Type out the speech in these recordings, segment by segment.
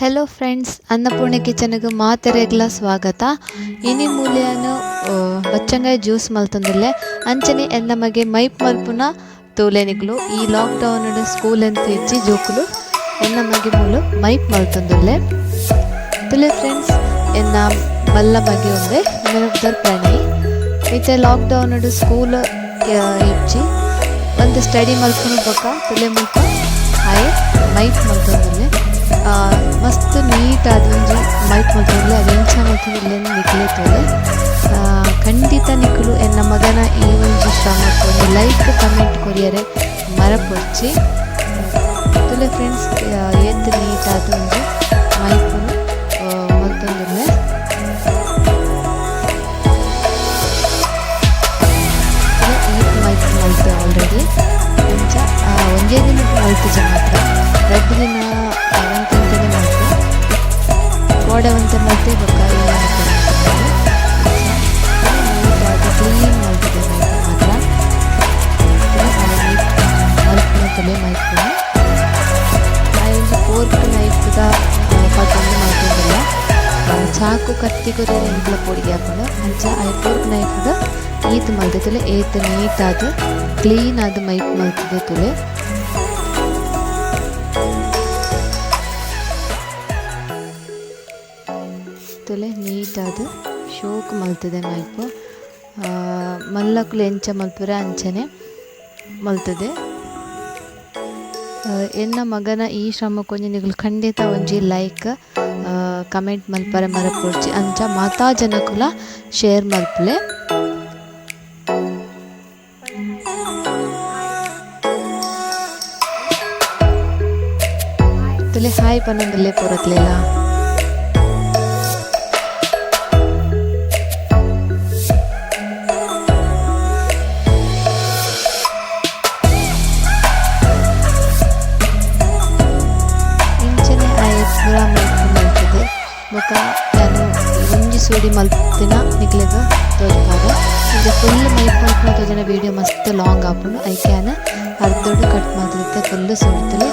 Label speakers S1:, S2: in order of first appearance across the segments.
S1: Hello friends, Annapurna ಕಿಚನ್ಗೆ ಮಾತೆರೆಗ್ಲ ಸ್ವಾಗತ. ಇನಿ ಮೂಲ್ಯನು ಬಚ್ಚಂಗಾಯಿ juice ಮಲ್ತೊಂದುಲ್ಲೆ. ಅಂಚನೆ ಎನ್ನ ಮಗೆ ಮೈಪ್ ಮಲ್ಪುನ ತೂಲೆನಿಗ್ಲು. ಈ ಲಾಕ್ಡೌನ್ ಸ್ಕೂಲ್ ಅಂತ ಇಜ್ಜಿ ಜೋಕುಲು ಎನ್ನ ಮಗೆ ಮೂಲು ಮೈಪ್ ಮಲ್ತೊಂದುಲ್ಲೆ. ತುಲೆ ಫ್ರೆಂಡ್ಸ್, ಎನ್ನ ಮಲ್ಲ ಮಗೆ ಒಂದೆ ಮೆನುಬ್ದರ್ ಪ್ರಣಯ್. ಇತ್ತೆ ಲಾಕ್ಡೌನ್ ಸ್ಕೂಲ್ ಇಜ್ಜಿ ಒಂದು ಸ್ಟಡಿ ಮಲ್ಪುನ ಬೊಕ ತುಲೆ ಮುಲ್ಪ ಆಯೆ ಮೈಪ್ ಮಲ್ತೊಂದುಲ್ಲೆ. ಮಸ್ತ್ ನೀಟ್ ಆದ್ ಒಂಜಿ ಮೈಪ್ ಮಲ್ತೊಂದುಲ್ಲೆ. ಅವು ಎಂಚ ಮಲ್ತೊಂದುಲ್ಲೆ ನಿಕ್ಲೆ ತೂಲೆ. ಖಂಡಿತ ನಿಕುಲು ಎನ್ನ ಮಗನ ಈ ಒಂಜಿ ಶ್ರಮಕ್ ಒಂಜಿ ಲೈಕ್ ಕಮೆಂಟ್ ಕೊರಿಯರೆ ಮರಪೊಡ್ಚಿ. ತುಲೆ ಫ್ರೆಂಡ್ಸ್, ಏತ್ ನೀಟ್ ಆದ್ ಒಂಜಿ ಮೈಪುನು ಮಲ್ತೊಂದುಲ್ಲೆ. ಈತ್ ಮೈಪ್ ಮಲ್ತೆ ಆಲ್ರೆಡಿ. ಅಂಚ ಒಂಜೇ ದಿನ ಮಲ್ತಿಜ ಮಾತ್ರ, ರಡ್ಡ್ ದಿನ ಒಂತೆ ಮಲ್ತೆ, ಕೋಡೆ ಒಂತೆ ಮಲ್ತೆ ಬೊಕ್ಕ ನೀಟಾದ್ ಕ್ಲೀನ್ ಮಲ್ತುದೆ ಮೈಪ್ ಮಾತ್ರ. ಮಲ್ಪುನ ತುಲೆ ಮೈಪುನು. ಆಯೆ ಒಂಜಿ ಫೋರ್ಕ್ ನೈಫ್ದ ಪತೊಂದು ಮಲ್ತೊಂದುಲ್ಲೆ. ಚಾಕು ಕತ್ತಿ ಕೊರಿಯರೆ ಎಂಕ್ಲ ಪೋಡಿಗೆ ಆಪುಂಡು. ಅಂಚ ಆಯೆ ಫೋರ್ಕ್ ನೈಫ್ದ ಈತ್ ಮಲ್ತೆ ತುಲೆ. ಏತ್ ನೀಟಾದ್ ಕ್ಲೀನ್ ಆದ್ ಮೈಪ್ ಮಲ್ತುದೆ ತುಲೆ. ತುಲೆ ನೀಟಾದ್ ಶೋಕ್ ಮಲ್ತುದೆ ಮೈಪು. ಮಲ್ಲಕುಲು ಎಂಚ ಮಲ್ಪುವೆರ ಅಂಚನೆ ಮಲ್ತುದೆ. ಎನ್ನ ಮಗನ ಈ ಶ್ರಮಕ್ ಒಂಜಿ ನಿಕುಲು ಖಂಡಿತ ಒಂಜಿ ಲೈಕ್ ಕಮೆಂಟ್ ಮಲ್ಪರೆ ಮರಪೊಡ್ಚಿ. ಅಂಚ ಮಾತಾ ಜನಕುಲ ಶೇರ್ ಮಲ್ಪುಲೆ. ತುಲೆ ಹಾಯ್ ಪನೊಂದುಲ್ಲೆ ಪೂರಕ್ಲೆಲ. ಇಂಚನೆ ಆಯೆ ಪೂರ ಮೈಪು ಮಲ್ತುದು ಬೊಕ ಯಾನ್ ಒಂಜಿ ಸೋಡಿ ಮಲ್ತಿನ ನಿಕ್ಲೆಗ್ ತೋಜಪಾವೆ. ಇಂಚ ಫುಲ್ ಮೈಪ್ ಮಲ್ಪುನ ತೋಜುನ ವಿಡಿಯೋ ಮಸ್ತ್ ಲಾಂಗ್ ಆಪುಂಡು. ಐಕ್ ಯಾನ್ ಅರ್ಧೊಡು ಕಟ್ ಮಲ್ತುದಿತ್ತೆ. ಫುಲ್ ಸೋಡ್ತುಲೆ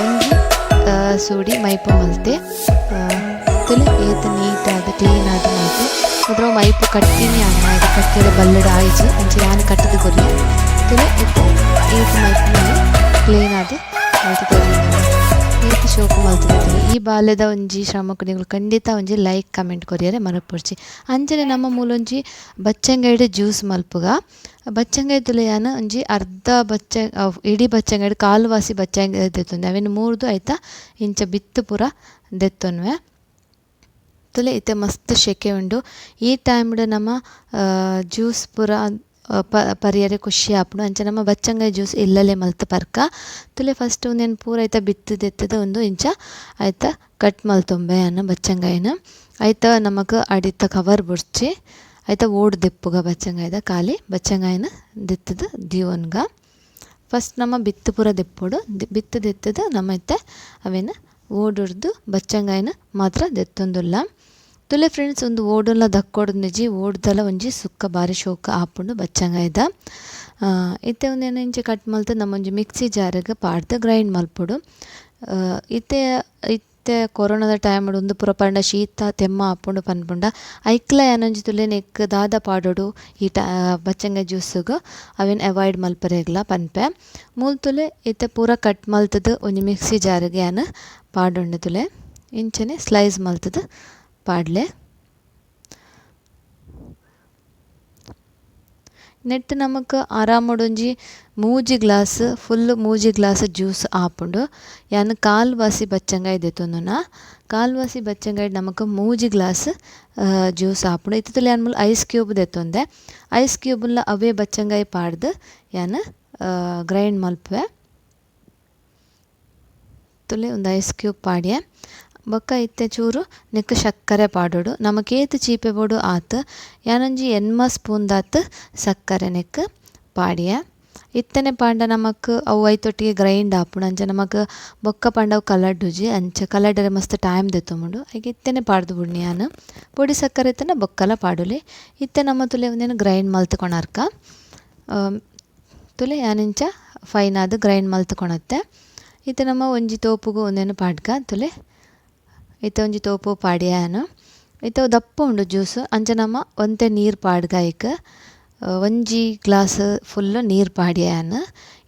S1: ಒಂಜಿ ಸೋಡಿ ಮೈಪು ಮಲ್ತೆ. ತುಲೆ ಏತ್ ನೀಟ್ ಆದ್ ಕ್ಲೀನ್ ಆದ್ ಮಲ್ತೆ. ಮಾತ್ರ ಮೈಪು ಕಟ್ಟಿನಿ ಯಾನ್ ಆಯೆ ಕಟ್ಟಿರೆ ಬಲ್ಲಡ್ ಆಯಿಜಿ, ಅಂಚ ಯಾನ್ ಕಟ್ಟುದು ಕೊರ್ಯೆ. ತುಲೆ ಇತ್ತೆ ಏತ್ ಮೈಪುನು ಕ್ಲೀನ್ ಆದ್ ಮಲ್ತ್ ತೋಜೊಂದುಲ್ಲೆ. ಏತ್ ಶೋಕು ಮಲ್ತುದೆ ತುಲೆ. ಈ ಬಾಲೆದ ಒಂಜಿ ಶ್ರಮಕ್ ನಿಕುಲು ಖಂಡಿತ ಒಂಜಿ ಲೈಕ್ ಕಮೆಂಟ್ ಕೊರಿಯರೆ ಮರಪೊಡ್ಚಿ. ಅಂಚನೆ ನಮ್ಮ ಮೂಲೊಂಜಿ ಬಚ್ಚಂಗಾಯಿಡ್ ಜ್ಯೂಸ್ ಮಲ್ಪುಗ. ಬಚ್ಚಂಗಾಯಿ ತುಲೆ ಯಾನ್ ಒಂಜಿ ಅರ್ಧ ಬಚ್ಚ ಇಡೀ ಬಚ್ಚಂಗಾಯಿಡ್ ಕಾಲು ವಾಸಿ ಬಚ್ಚಂಗಾಯಿ ದೆತ್ತೊಂದೆ. ಅವೆನ್ ಮೂರ್ದು ಐತ ಇಂಚ ಬಿತ್ತ್ ಪೂರ ದೆತ್ತೊನ್ವೆ. ತುಲೆ ಇತ್ತೆ ಮಸ್ತ್ ಶೆಕೆ ಉಂಡು. ಈ ಟೈಮ್ಡ್ ನಮ ಜ್ಯೂಸ್ ಪೂರ ಪರಿಯರೆ ಖುಷಿ ಆಪುಂಡು. ಅಂಚ ನಮ್ಮ ಬಚ್ಚಂಗಾಯಿ ಜ್ಯೂಸ್ ಇಲ್ಲಲೆ ಮಲ್ತ್ ಪರ್ಕ. ತುಲೆ ಫಸ್ಟ್ ಉಂದೆನ್ ಪೂರ ಐತ ಬಿತ್ತ್ ದೆತ್ತುದು ಉಂದು ಇಂಚ ಐತ ಕಟ್ ಮಲ್ತೊಂಬೆ ಯಾನ್ ಬಚ್ಚಂಗಾಯಿನ್. ಐತ ನಮಕ್ ಅಡಿತ ಕವರ್ ಬೊಡ್ಚಿ ಐತ ಓಡ್ ದೆಪ್ಪುಗ ಬಚ್ಚಂಗಾಯಿದ ಖಾಲಿ ಬಚ್ಚಂಗಾಯಿನ್ ದೆತ್ತುದು ದೀವೊನ್ಗ. ಫಸ್ಟ್ ನಮ ಬಿತ್ತ್ ಪೂರ ದೆಪ್ಪೊಡು. ಬಿತ್ತ್ ದೆತ್ತುದು ನಮ ಇತ್ತೆ ಅವೆನ್ ಓಡುರ್ದು ಬಚ್ಚಂಗಾಯಿನ್ ಮಾತ್ರ ದೆತ್ತೊಂದುಲ್ಲ. ತುಲೆ ಫ್ರೆಂಡ್ಸ್, ಉಂದು ಓಡುಲ ದಕ್ಕೊಡುಂದಿಜಿ, ಓಡ್ದಲ ಒಂಜಿ ಸುಕ್ಕ ಬಾರಿ ಶೋಕ ಆಪುಂಡು ಬಚ್ಚಂಗಾಯಿದ. ಇತ್ತೆ ಉಂದೆನ್ ಇಂಚ ಕಟ್ ಮಲ್ತ್ ನಮ ಒಂಜಿ ಮಿಕ್ಸಿ ಜಾರ್ಗ್ ಪಾಡ್ದ್ ಗ್ರೈಂಡ್ ಮಲ್ಪೊಡು. ಇತ್ತೆ ಇತ್ತೆ ಕೊರೋನಾದ ಟೈಮ್ ಉಂದು ಪೂರ ಪಂಡ ಶೀತ ತೆಮ್ಮ ಆಪುಂಡು ಪನ್ಪುಂಡ ಐಕ್ಲ ಯಾನೊಂಜಿ ತುಲೆ ನೆಕ್ಕ್ ದಾದ ಪಾಡೊಡು ಈ ಬಚ್ಚಂಗಾಯಿ ಜ್ಯೂಸುಗು ಅವೆನ್ ಅವಾಯ್ಡ್ ಮಲ್ಪರೆಗ್ಲ ಪನ್ಪೆ. ಮೂಲು ತುಲೆ ಇತ್ತೆ ಪೂರ ಕಟ್ ಮಲ್ತುದು ಒಂಜಿ ಮಿಕ್ಸಿ ಜಾರ್ಗ್ ಯಾನ್ ಪಾಡೊಂಡು ತುಲೆ. ಇಂಚನೆ ಸ್ಲೈಸ್ ಮಲ್ತುದು ಪಾಡ್ಲೆ. ನೆಟ್ ನಮಕ್ ಆರಾಮೊಡೊಂಜಿ ಮೂಜಿ ಗ್ಲಾಸ್ ಫುಲ್ ಮೂಜಿ ಗ್ಲಾಸ್ ಜ್ಯೂಸ್ ಆಪುಂಡು. ಯಾನ್ ಕಾಲ್ ವಾಸಿ ಬಚ್ಚಂಗಾಯಿ ದೆತ್ತೊಂದುನ. ಕಾಲ್ ವಾಸಿ ಬಚ್ಚಂಗಾಯಿ ನಮಕ್ ಮೂಜಿ ಗ್ಲಾಸ್ ಜ್ಯೂಸ್ ಆಪುಂಡು. ಇತ್ತೆ ತುಲೆ ಯಾನ್ ಮೂಲು ಐಸ್ ಕ್ಯೂಬ್ ದೆತ್ತೊಂದೆ. ಐಸ್ ಕ್ಯೂಬ್ಲ ಅವೇ ಬಚ್ಚಂಗಾಯಿ ಪಾಡ್ದ್ ಯಾನ್ ಗ್ರೈಂಡ್ ಮಲ್ಪುವೆ. ತುಲೆ ಉಂದು ಐಸ್ ಕ್ಯೂಬ್ ಪಾಡ್ಯೆ. ಬೊಕ್ಕ ಇತ್ತೆ ಚೂರು ನೆಕ್ಕ್ ಸಕ್ಕರೆ ಪಾಡೊಡು. ನಮಕ್ ಏತ್ ಚೀಪೆ ಬೋಡು ಆತ್. ಯಾನೊಂಜಿ ಎನ್ಮ ಸ್ಪೂನ್ ದಾತ್ ಸಕ್ಕರೆ ನೆಕ್ಕ್ ಪಾಡ್ಯೆ. ಇತ್ತನೆ ಪಾಂಡ ನಮಕ್ ಅವು ಐತೊಟ್ಟಿಗೆ ಗ್ರೈಂಡ್ ಆಪುಂಡು. ಅಂಚ ನಮಕ್ ಬೊಕ್ಕ ಪಾಂಡ ಅವು ಕಲಡ್ಡುಜಿ. ಅಂಚ ಕಲಡರೆ ಮಸ್ತ್ ಟೈಮ್ ದೆತ್ತೊಂಬುಂಡು. ಐಕ್ ಇತ್ತನೆ ಪಾಡ್ದು ಬುಡ್ನಿ ಯಾನ್. ಪೊಡಿ ಸಕ್ಕರೆ ಇತ್ತಂಡ ಬೊಕ್ಕಲ ಪಾಡೊಲಿ. ಇತ್ತೆ ನಮ ತುಲೆ ಉಂದೆನ್ ಗ್ರೈಂಡ್ ಮಲ್ತ್ ಕೊನರ್ಕ. ತುಲೆ ಯಾನಿಂಚ ಫೈನ್ ಆದ್ ಗ್ರೈಂಡ್ ಮಲ್ತ್ ಕೊನತ್ತೆ. ಇತ್ತೆ ನಮ ಒಂಜಿ ತೋಪುಗು ಉಂದೆನ್ ಪಾಡ್ಕ ತುಲೆ. ಇತ್ತೆ ಒಂಜಿ ತೋಪು ಪಾಡ್ಯೆ ಯಾನ್. ಇತ್ತೆ ಅವು ದಪ್ಪ ಉಂಡು ಜ್ಯೂಸ್ ಅಂಚ ನಮ ಒಂತೆ ನೀರ್ ಪಾಡ್ಗ ಐಕ್. ಒಂಜಿ ಗ್ಲಾಸ್ ಫುಲ್ಲ್ ನೀರ್ ಪಾಡ್ಯೆ ಯಾನ್.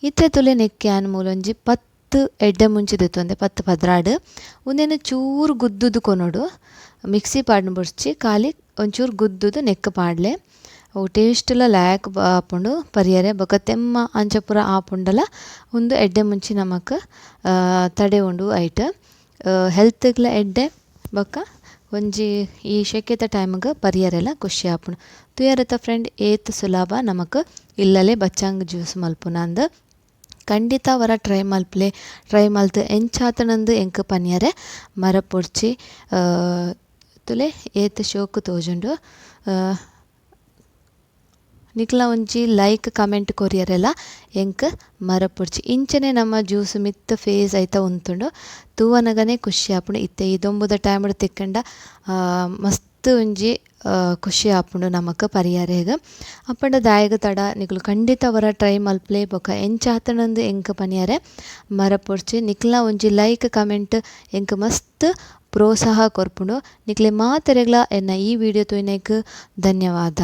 S1: ಇತ್ತೆ ತೂಲೆ ನೆಕ್ಕ್ ಯಾನ್ ಮೂಲೊಂಜಿ 10 ಎಡ್ಡೆ ಮುಂಚಿ ದೆತ್ತೊಂದೆ 10 12 ಉಂದೆನ್ ಚೂರು ಗುದ್ದುದು ಕೊನೊಡು. ಮಿಕ್ಸಿ ಪಾಡ್ನ ಬೊರ್ಚಿ ಖಾಲಿ ಒಂಚೂರು ಗುದ್ದುದು ನೆಕ್ಕ್ ಪಾಡ್ಲೆ. ಅವು ಟೇಸ್ಟ್ ಲ ಲಾಯ್ಕ್ ಆಪುಂಡು ಪರಿಯರೆ ಬೊಕ ತೆಮ್ಮ ಅಂಚ ಪೂರ ಆಪುಂಡಲ ಉಂದು ಎಡ್ಡೆ ಮುಂಚಿ ನಮಕ್ ತಡೆ ಉಂಡು ಐಟ್. ಹೆಲ್ತ್ ಗ್ಲ ಎಡ್ಡೆ ಬೊಕ ಒಂಜಿ ಈ ಶೆಕೆತ ಟೈಮ್ ಗ್ ಪರಿಯರೆಲ ಖುಷಿ ಆಪುಂಡು. ತೂಯರತ ಫ್ರೆಂಡ್ ಏತ್ ಸುಲಭ ನಮಕ್ ಇಲ್ಲಲೆ ಬಚ್ಚಾಂಗ್ ಜ್ಯೂಸ್ ಮಲ್ಪುನಂದ್. ಖಂಡಿತ ಒರ ಟ್ರೈ ಮಲ್ಪುಲೆ ಟ್ರೈ ಮಲ್ತ್ ಎಂಚಾತುಂಡುಂದು ಎಂಕ್ ಪನಿಯರೆ ಮರಪೊಡ್ಚಿ. ತೂಲೆ ಏತ್ ಶೋಕು ತೋಜುಂಡು. ನಿಕ್ಲ್ನ ಒಂಜಿ ಲೈಕ್ ಕಮೆಂಟ್ ಕೊರಿಯರೆಲ ಎಂಕ್ ಮರಪೊಡ್ಚಿ. ಇಂಚನೆ ನಮ್ಮ ಜ್ಯೂಸ್ ಮಿತ್ತ್ ಫೇಸ್ ಐತ ಉಂತುಂಡು. ತೂವನಗನೆ ಖುಷಿ ಆಪುಂಡು. ಇತ್ತೆ ಈ ದೊಂಬುದ ಟೈಮ್ ಡ್ ತಿಕ್ಕುಂಡ ಮಸ್ತ್ ಒಂಜಿ ಖುಷಿ ಆಪುಂಡು ನಮಕ್ ಪರಿಯರೆಗ್. ಅಪಂಡ ದಾಯೆಗ್ ತಡ ನಿಕುಲು ಖಂಡಿತ ಒರ ಟ್ರೈ ಮಲ್ಪುಲೆ ಬೊಕ ಎಂಚಾತುಂಡುಂದು ಎಂಕ್ ಪನಿಯರೆ ಮರಪೊಡ್ಚಿ. ನಿಕ್ಲ್ನ ಒಂಜಿ ಲೈಕ್ ಕಮೆಂಟ್ ಎಂಕ್ ಮಸ್ತ್ ಪ್ರೋತ್ಸಾಹ ಕೊರ್ಪುಂಡು. ನಿಕ್ಲೆ ಮಾತೆರೆಗ್ಲ ಎನ್ನ ಈ ವಿಡಿಯೋ ತೂಯಿನೈಕ್ ಧನ್ಯವಾದ.